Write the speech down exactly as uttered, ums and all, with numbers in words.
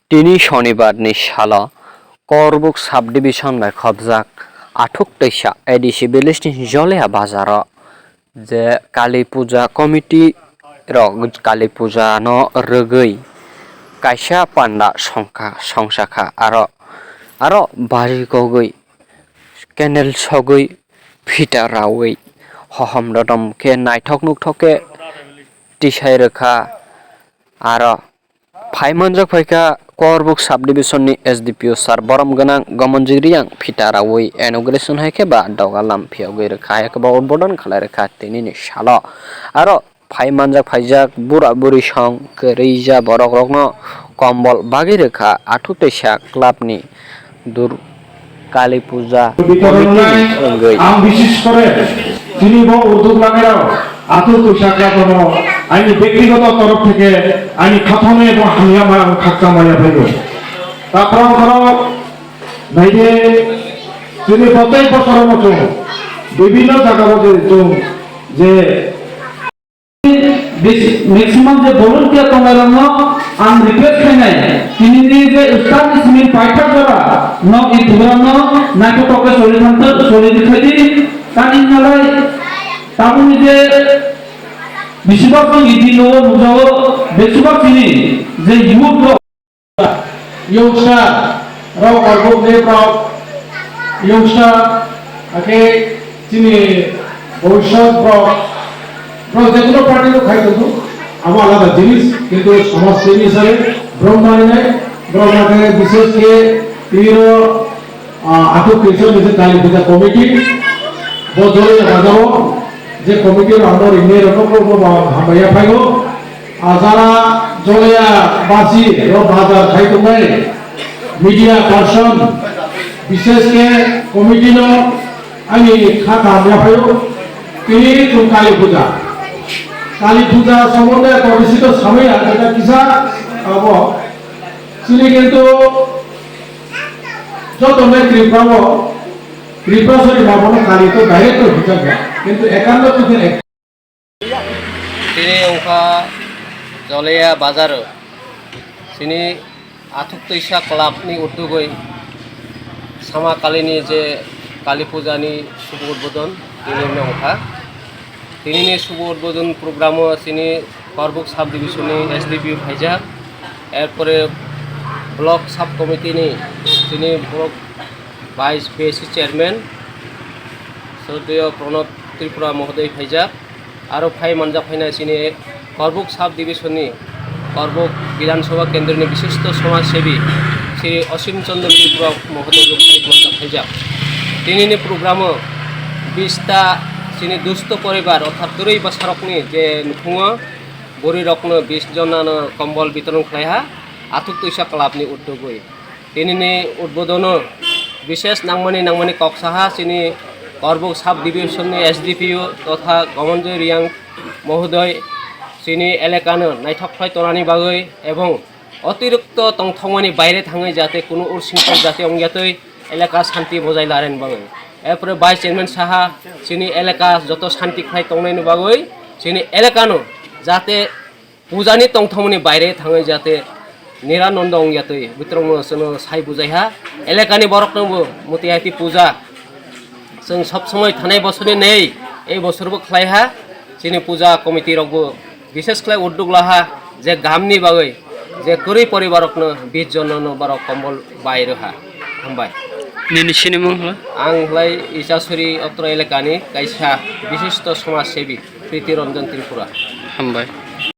Tini Shonibar ni salo Korbuk Sub Division bai khobjak Athuk Twisa A D C village ni Jolia bazaro je Kali Puja committee rok Kali Puja no rwgwi kaisa panda songkha, songsakha, aro, aro bari kogwi candle sogwi phita rawi hohom dodom khe naithok nukthok khe tisai rwkha. Aro phai manjak phaikha Korbuk Sub Division ni S D P O sir borom gwnang Gomonjik Riyang phita rawi inauguration hai khe ba doga lam phiyogwi rwkha, hai khe ba udbodon khlai rwkha tinini salo. Aro phai manjak phaijak bura buri song kwrwija borok rokno kombol bagwi rwkha Athuk Twisa club ni dur Kali Puja committee ni wngwi. Ang bises kore chini bo uddog lanairok Athuk Twisa club no ani bektigoto torof theke ani khathomni bo hamya ma ang khakchang maya phaigo. Tapra borok naide chini botei bosorono chwng bibinno jagao je chwng je Bis-, maximum je volunteer tongnairokno ang request khainai, tinini je start ni simi paithak jora nok ni program no naithotok khe choli thangthok, choli rwkhaidi. Tani hinalai tabukni je besibak chwng idi nogo nukjago, besibak chini je youth rok, youngster rok, Korbuk ni borok, youngster, hakhe chini bhobishyot borok, borok jekono party rok khai tongo, amo alada jinis, kintu somaj sebi hisabe borok maninai, borok maninai, bishesh khe tiro, ah, Athuk Twisa ni je Kali Puja committee, bo Jolia bazaro je committee rok ano ringnai rokno bo, bo, bo hambai ya phaigo. Ah, jara Jolia basi rok bazar khai tongnai media person, bishesh khe committee no ani kha kaham yaphaio. Tini chwng Kali Puja, Kali Puja sombonde to bisi to samaya, jeta kisa abo chini kintu joto nai Tripura o, Tripura sori ma bono Kali to direct to hijab ya, kintu ekanno to ek Tini wngkha Jolia bazar, chini Athuk Twisa club ni uddogwi Sama Kali ni je Kali Puja ni shubho udbodon tini wngkha. Tini ni shubho udbodon program o chini Korbuk sub division ni S D P O phaijak, erpore block sub committee ni chini block vice B S C chairman Sroddheyo Pranab Tripura mohodoy phaijak. Aro phai manjak phaina chini Korbuk sub division ni Korbuk Bidhan Sabha kendro ni bishisto somaj sebi Shri Osim Chandra Tripura mohodoy bo phai manjak phaijak. Tini ni program o bista chini dusto poribar orthat kwrwi bwsarok ni je nukhungo bwrwi rokno bis jonano kombol bitoron khlaiha Athuk Twisa club ni uddogwi. Tinini udbodono bishesh nangmani nangmani kok saha chini Korbuk sub division ni S D P O totha Gomonjoy Riyang mohodoy chini elakano naithok khlai tonani bagwi ebong otirikto tongthokmani baire thangwi jate kunu ursingkok jate ongya twi elaka shanti bojai larani bagwi. Erpore vice chairman saha chini elaka joto shanti khlai tongnaini bagwi chini elakano jate Pujani tongthokmani baire thangwi jate niranondo wngya twi bwtwrokno chwngno sai bujaiha. Elakani borokno bo mwtwi hai twi puja chwng sob somoi thanai bosorni nei ei bosorbo khlaiha. Chini puja committee rokbo bishesh khlai uddog laha je gamni bagwi je kwrwi poribar rokno bis jonono borok kombol bai rwha. Hambai. Nini sinimung hla? Ang hlai Isasuri Otro elakani kaisa bishisto somaj sebi Priti Ranjan Tripura. Hambai.